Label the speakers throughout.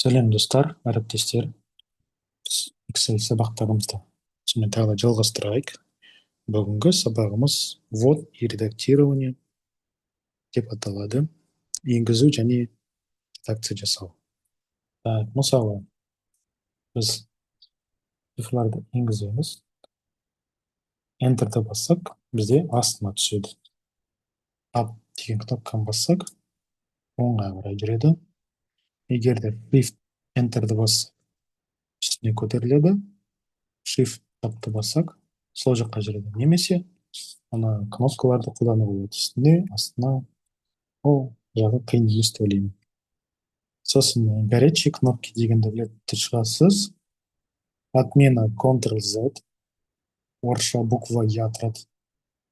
Speaker 1: Сәлем, достар, әріптестер! Біз Excel сабақтарымызды сонымен тағы да жалғастырайық. Бүгінгі сабағымыз «Ввод и редактирование» деп аталады, енгізу және редакция жасау. Так, мысалы, біз цифрларды енгіземіз. Enter-ді бассақ, бізде астына түседі. Tab деген кнопканы бассақ, оңға қарай жүреді. Егер де Shift Enter-ді бассақ, үстіне көтеріледі. Shift Tab-ты бассақ, сол жаққа жүреді. Немесе ана кнопкаларды қолдануға болады, үстіне, астына. Ол жағы қиын емес деп ойлаймын. Сосын горячие кнопки дегенді білетін шығарсыз. Отмена Ctrl Z, орысша буква Я тұрады.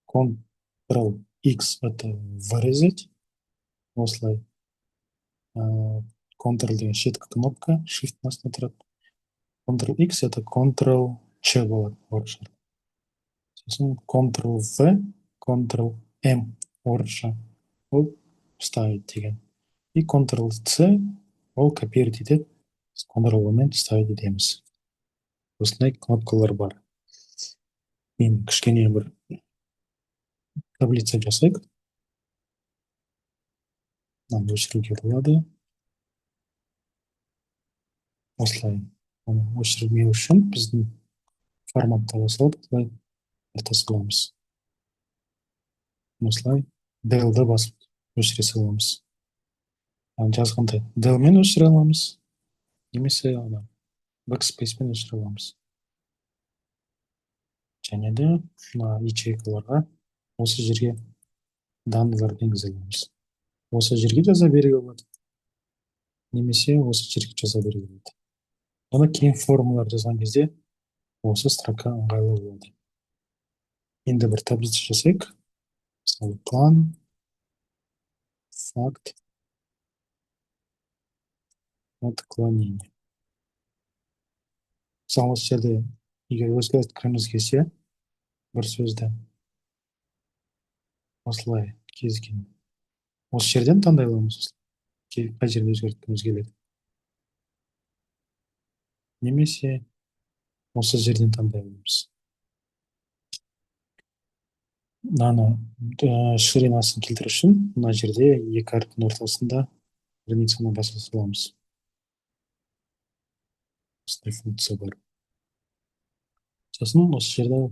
Speaker 1: Ctrl X — это вырезать. Осылай Ctrl деген шеткі кнопка, Shift астында тұрады. Ctrl X — это Ctrl Ч болады орысша. Сосын Ctrl V, Ctrl M орысша, ол вставить деген. И Ctrl C ол копировать етеді. Ctrl V мен вставить етеміз. Осындай кнопкалар бар. Енді кішкене бір таблица жасайық. Мынаны өшіруге болады. Осылай оны өшірмеу үшін біздің форматта салып, осылай тарта саламыз. Осылай Del-ді басып өшіре саламыз. Жазғанда Del-мен өшіре аламыз немесе ана Backspace-пен өшіре аламыз. Және де мына ячейкаларға, осы жерге данныйларды енгізе аламыз. Осы жерге жаза беруге болады немесе осы жерге жаза беруге болады. Оны кейін формулалар жазған кезде осы строка ыңғайлы болады. Енді бір таблица жасайық. Мысалы, план, факт отклонение. Мысалы, осы жерде егер өзгерткіміз келсе бір сөзді, осылай кез келген осы жерден таңдай аламыз, қай жерде өзгерткіміз келеді, немесе осы жерден таңдай аламыз. Мынаны ширинасын келтіру үшін мына жерде екі әріптің ортасында границаны баса саламыз. Осындай функция бар. Сосын осы жерде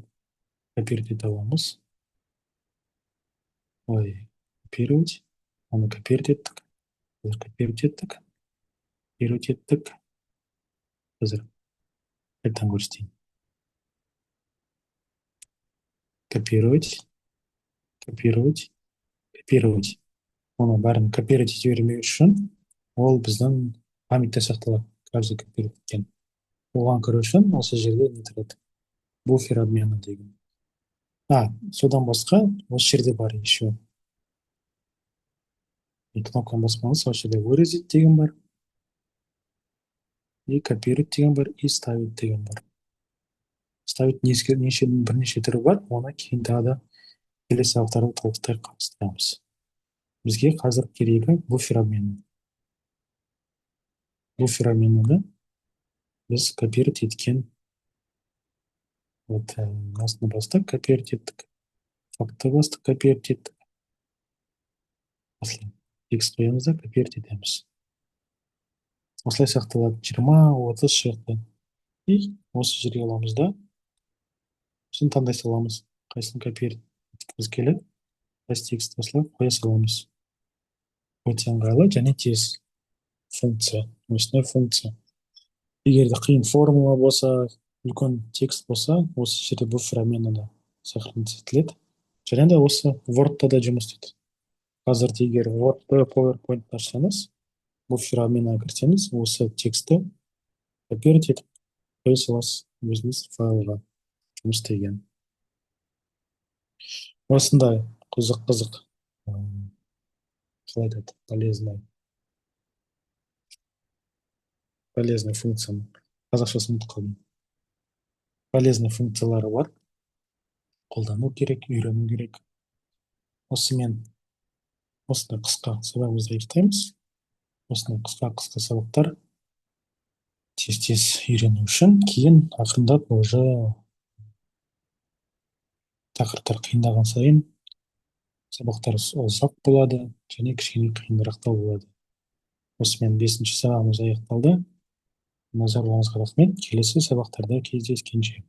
Speaker 1: копировать ете аламыз. Ой, копировать, оны копировать еттік, копировать еттік, копировать еттік. Қазір қайтадан көрсетейін. Копировать, копировать, копировать. Оны бәрін копировать ете бермеу үшін ол біздің памятьте сақталады, каждый копировать еткен. Оған кіру үшін осы жерде не тұрады, буфер обмена деген. А содан басқа осы жерде бар еще, кнопканы баспаңыз, осы жерде вырезать деген бар, и копировать деген бар, и вставить деген бар. Вставить неше, бірнеше түрі бар. Оны кейін тағы да келесі сабақтарда толықтай қарастырамыз. Бізге қазір керегі буфер обмена. Буфер обменаны біз копировать еткен, вот астына бастық, копировать еттік, фактты бастық, копировать еттік. Осылай текст қоямыз да, копировать етеміз. Осылай сақталады, 20, 30 шықты. И осы жерге аламыз да, сосын таңдай саламыз, қайсысын копировать еткіміз келеді, қайсы текст, осылай қоя саламыз. Өте ыңғайлы және тез функция, осындай функция. Егер де қиын формула болса, үлкен текст болса, осы жерде буфер обменада сохранить етіледі. Және де осы Word-та да жұмыс істейді. Қазір егер Word, PowerPoint ашсаңыз, буфер обмена кірсеңіз, осы текстті копировать етіп қоя саласыз өзіңіз файлға. Жұмыс істеген. Осындай қызық қызық, қалай айтады, полезный функцияның қазақшасын ұмытып қалдым. Полезный функциялары бар, қолдану керек, үйрену керек. Осымен осындай қысқа сабағымызды аяқтаймыз. Осындай қысқа қысқа сабақтар. Тез тез үйрену үшін. Кейін ақырындап, уже тақырыптар қиындаған сайын, сабақтар ұзақ болады және кішкене қиынырақтау болады. Осымен бесінші сабағымыз аяқталды. Назарларыңызға рахмет. Келесі сабақтарда кездескенше.